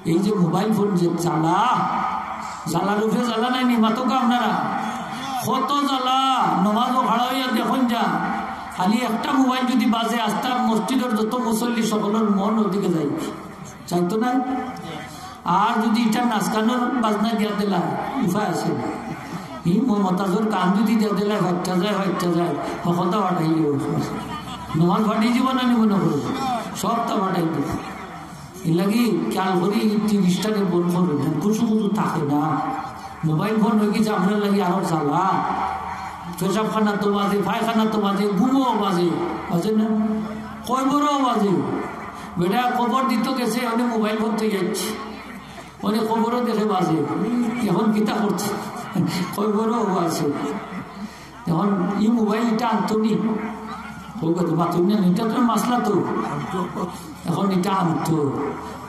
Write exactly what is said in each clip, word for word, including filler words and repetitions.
এই যে mobile phone যে জ্বালা, জ্বালার উপরে জ্বালা নাই নি, মাতোকা আপনারা? কত জ্বালা, নমাজও খাড়া অইয়া দেখইন যা। খালি একটা মোবাইল যুদি বাজে, আস্তা মসজিদর যত মুসল্লি সকলর মন ওদিকে যাইবো, যাইতো না? আর যুদি ইটা নাচ গানর বাজনা দিয়া দিলা, উপায় আছে না। ই মমতাজর গান যুদি দিয়া দিলা, ফাইট্টা যায়, ফাইট্টা যায়, হকলতা ফাটাই দিব। নমাজ ফাটাই দিব না নি মনে করো? সবতা ফাটাই দিব। এর লাগি খেয়াল করি টিভিটারে বন্ধ করো, কুচু কুচু থাকে না। মোবাইল ফোন অই গেছে আমরার লাগি আরো জ্বালা। পেশাবখানা তো বাজে, পায়খানা তো বাজে, ঘুমও বাজে, বাজে না? কবরও বাজে। বেটা কবর দিত গেছে, অনে মোবাইল ফোন তো যাচ্ছে, অনে কবরও দেখে বাজে। এখন কিতা করছে? কবরও বাজে। এখন ই মোবাইল ইটা আনতো নি? ও কথা মাতুন না, ইটা তো মাসলা তো। এখন ইটা আনতো।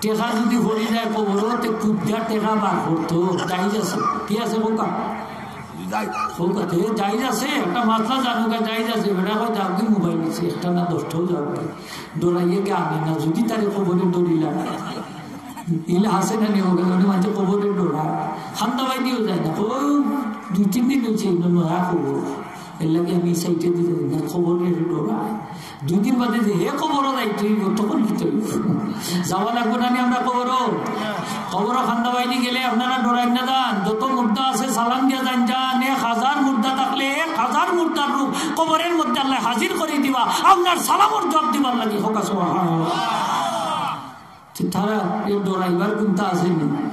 টেকা যুদি পড়ি যায় কবরো, তে কুদ্দা টেকা বার করতো। জায়েজ আছে। কি আছে কউক্কা? কউক্কা, তে জায়েজ আছে। একটা মাসলা জানুক্কা, জায়েজ আছে। বেটা কয়, "যাও কি মোবাইল নিছে, একটা না দশটাও যাও কি।" ডরাইয়া কি আনে না, যুদি তারে কবরে ডরিলা। ইলা আছে না নি, ওখানে মানে মানষে কবরে ডরায়। খান্দা বায়দিও যায় না। ও দুই তিন দিন অইছে, ইনো নয়া কবর। এর লাগি আমি সাইডে দিতে দিই না, কবরে ডরায়। দুই দিন বাদে যে হে কবরো যাইতে অইবো, তখন কিতা অইবো? যাওয়া লাগবো না নি আমরা কবরো? কবরো খান্দা বায়দি গেলে আপনারা ডরাইন না যান। যত মুর্দা আছে সালাম দিয়া যাইন যান। এক হাজার মুর্দা থাকলে এক হাজার মুর্দার রূহ কবরের মধ্যে আল্লায় হাজির করি দিবা। আপনার সালামর জবাব দিবার লাগি। কউক্কা সুবহানাল্লাহ। তে তারা এ ডরাইবার কুন্তা আছে নি?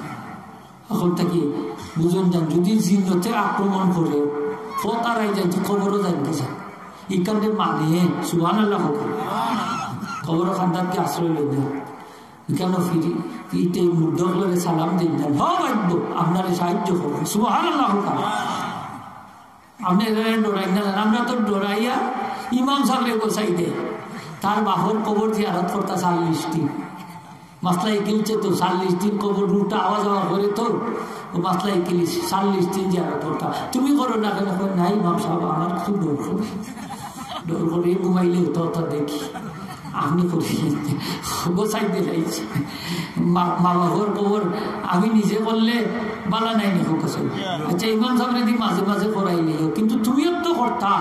এখন থাকি বুঝইন যান, যুদি জিন্নতে আক্রমণ করে, পথ হারাই যাইন, তে কবরো যাইন গেছে। ইখানরে মানে, সুবহানাল্লাহ কউক্কা। কবরো খান্দাত গিয়া আশ্রয় লইন যান। ইখানো ফিরি, ইতে মুর্দা অকলরে সালাম দিন যান। হ ভাইব্য, আপনারে সাহায্য করবো। সুবহানাল্লাহ কউক্কা। আপনে এরারে ডরাইন না যান, আমরা তো ডরাইয়া ইমাম সাবরে গছাই দেই। তার বাপর কবর জিয়ারত করতা চাল্লিশ দিন। মাসলা ইকিলিছে তো চাল্লিশ দিন কবর রুহটা আওয়া যাওয়া করে তো, ও মাসলা ইকিলিছে চাল্লিশ দিন জিয়ারত করতা। তুমি করো না কেনে? কয়, "না ইমাম সাব, আমার খুব ডর করে। ডর করে, ঘুমাইলে তো তা দেখি।" আমি করি, গছাই দিলাইছি। মা, মা বাপর কবর আমি নিজে করলে বালা নাই নি, কউক্কা চাই। আচ্ছা, ইমাম সাবরে দি মাঝে মাঝে করাইলেও, কিন্তু তুমিও তো করতা।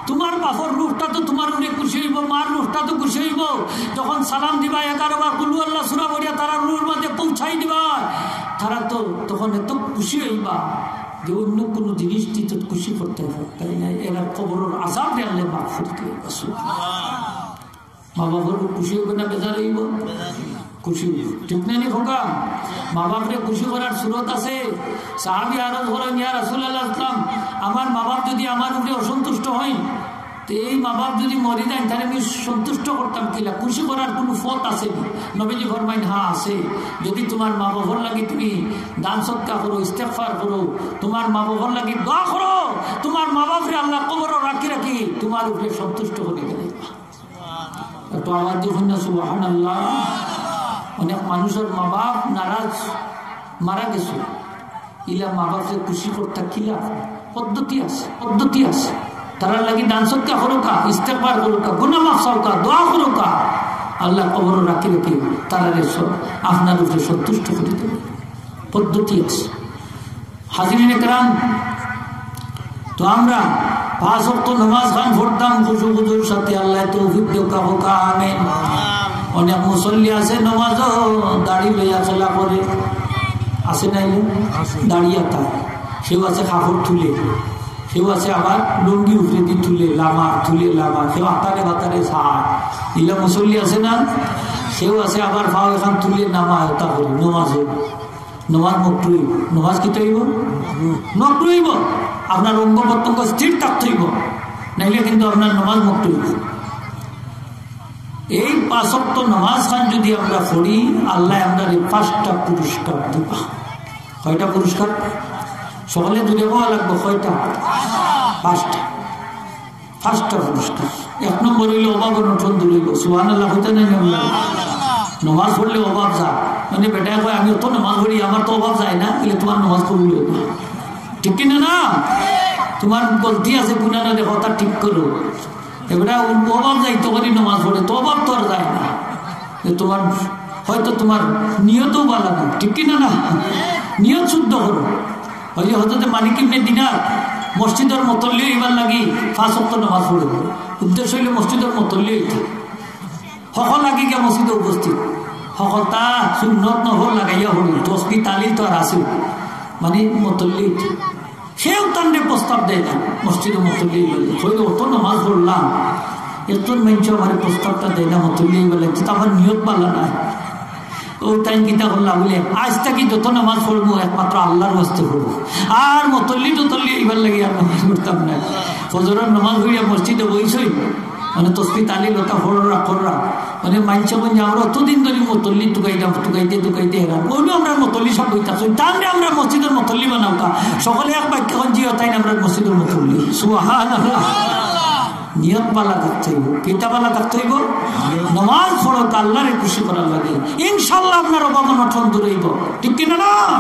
তুমার বাপর রুহটা তো তুমার উপরে খুশি অইবো, মার রুহটা তো খুশি অইবো। যখন সালাম দিবা, এগারো বার কুলহু আল্লাহ সূরা পড়িয়া তারার রুহর মাঝে পৌঁছাই দিবা, তারা তো তখন এত খুশি অইবা যে অন্য কুনু জিনিস দি তো খুশি করতে পারতা না। এরার কবরর আযাব আল্লায় মাফ করি দিবা। মা বাপর খুশি অইবো না বেজার অইবো? খুশি অইবো। ঠিক না নি কউক্কা? মা বাপরে খুশি করার সুরত আছে। সাহাবী আরজ করইন, "ইয়া রাসূলুল্লাহ সাল্লাল্লাহু আলাইহি ওয়াসাল্লাম, আমার মা বাপ যুদি আমার উপরে অসন্তুষ্ট অইন, তে এই মা বাপ যুদি মরি যাইন, তাইলে আমি সন্তুষ্ট করতাম কিলা? খুশি করার কুনু পথ আছে নি?" নবীজি ফরমাইন, "হ্যাঁ আছে। যুদি তুমার মা বাপর লাগি তুমি দান সদকা করো, ইস্তেগফার করো, তুমার মা বাপর লাগি দোয়া করো, তুমার মা বাপরে আল্লাহ কবরো রাখি রাখি তুমার উপরে সন্তুষ্ট করি দিবা।" একটু আওয়াজ দিয়া কইন না, সুবহানাল্লাহ। অনেক মানুষর মা বাপ নারাজ, মারা গেছে, ইলা মা বাপরে খুশি করতা কিলা? পদ্ধতি আছে, পদ্ধতি আছে। তারার লাগি দান সদকা করউক্কা, ইস্তেগফার করউক্কা, গুনাহ মাফ চাউক্কা, দোয়া করউক্কা। আল্লাহ কবরো রাখি রাখি তারারে সব আপনার উপরে সন্তুষ্ট করি দিবা। পদ্ধতি আছে। হাজিরিনে কেরাম, তো আমরা পাঁচ ওয়াক্ত নমাজ খান পড়তাম খুশু খুজুর সাথে, আল্লায় তৌফিক দেউক্কা, কউক্কা আমিন। অনেক মুসল্লি আছে নমাজো দাড়ি লইয়া চলা করে, আছে না ইলে? দাড়ি আতা। কেউ আছে কাপড় তুলে, কেউ আছে আবার লুঙ্গি উপরেদি তুলে, লামা তুলে, লামা, কেউ আতারে বাতারে চায়, ইলা মুসল্লি আছে না? কেউ আছে আবার পাও এখান তুলে নামায়, ওটা করে নমাজো। নমাজ মকরু অইবো। নমাজ কিতা অইবো? মকরু অইবো। আপনার অঙ্গ প্রত্যঙ্গ স্থির থাকতে অইবো, নাইলে কিন্তু আপনার নমাজ মকরু অইবো। এই পাঁচ ওয়াক্ত নমাজ খান যুদি আমরা পড়ি, আল্লায় আমরারে পাঁচটা পুরস্কার দিবা। কয়টা পুরস্কার? সকলে জুরে কওয়া লাগবো, কয়টা? পাঁচটা। পাঁচটা পুরস্কার। এক নম্বর অইলো অভাব অনটন দূর অইবো। সুবহানাল্লাহ কইতা নায় নি? নমাজ পড়লে অভাব যায়। মানে বেটায় কয়, "আমি অত নমাজ পড়ি, আমার তো অভাব যায় না।" তাইলে তুমার নমাজ কবুল অইবো না। ঠিক কি না, না? তুমার গলতি আছে, গুনা না দেখো, তা ঠিক করো। এবারে অভাব যাইতো করি নমাজ পড়ে, তো অভাব তো আর যায় না। যে তুমার হয়তো তুমার নিয়তও ভালা না, ঠিক কি না? না, নিয়ত শুদ্ধ করো। ওই যে হযরতে মালিক ইবনে দিনার মসজিদর মুতল্লি অইবার লাগি পাঁচ ওয়াক্ত নামাজ পড়ে, উদ্দেশ্য অইলো মসজিদর মুতল্লি অইতে। হকল আগে গিয়া মসজিদো উপস্থিত, হকলতা সুন্নত নফল লাগাইয়া পড়ে, তসবি তালিল তো আর আছে, মানে মুতল্লি অইতে। কেউ তানরে প্রস্তাব দেয় না মসজিদো মুতল্লি অইবার লাগি। কইলো, "অত নামাজ পড়লাম, একজন মানষে আমারে প্রস্তাবটা দেয় না মুতল্লি অইবার লাগি, তো আমার নিয়ত ভালা না।" ও তাইন কিতা করলা বুলে, "আইজ থাকি যত নামাজ পড়মু একমাত্র আল্লার ওয়াস্তে পড়মু, আর মুতল্লি টুতল্লি অইবার লাগি আর নামাজ পড়তাম না।" ফজরর নামাজ পড়িয়া মসজিদো বইছইন, মানে তসবি তালিল অতা পড়রা পড়রা, মানে মানষে কইন যে, "আমরা অতদিন ধরি মুতল্লি তুকাইতাম, তুকাইতে তুকাইতে হেরান, অইলো আমরার মুতল্লি সাব অইতা, তানরে আমরার মসজিদর মুতল্লি বানাউক্কা।" সকলে এক বাক্যে কইন, "জি, অ তাইন আমরার মসজিদর মুতল্লি।" সুবহানাল্লাহ। নিয়ত ভালা থাকতে অইবো। কিতা ভালা থাকতে অইবো? নামাজ পড়ো তো আল্লারে খুশি করার লাগি। ইনশাআল্লাহ আপনার অভাব অনটন দূর অইবো। ঠিক কি না? না?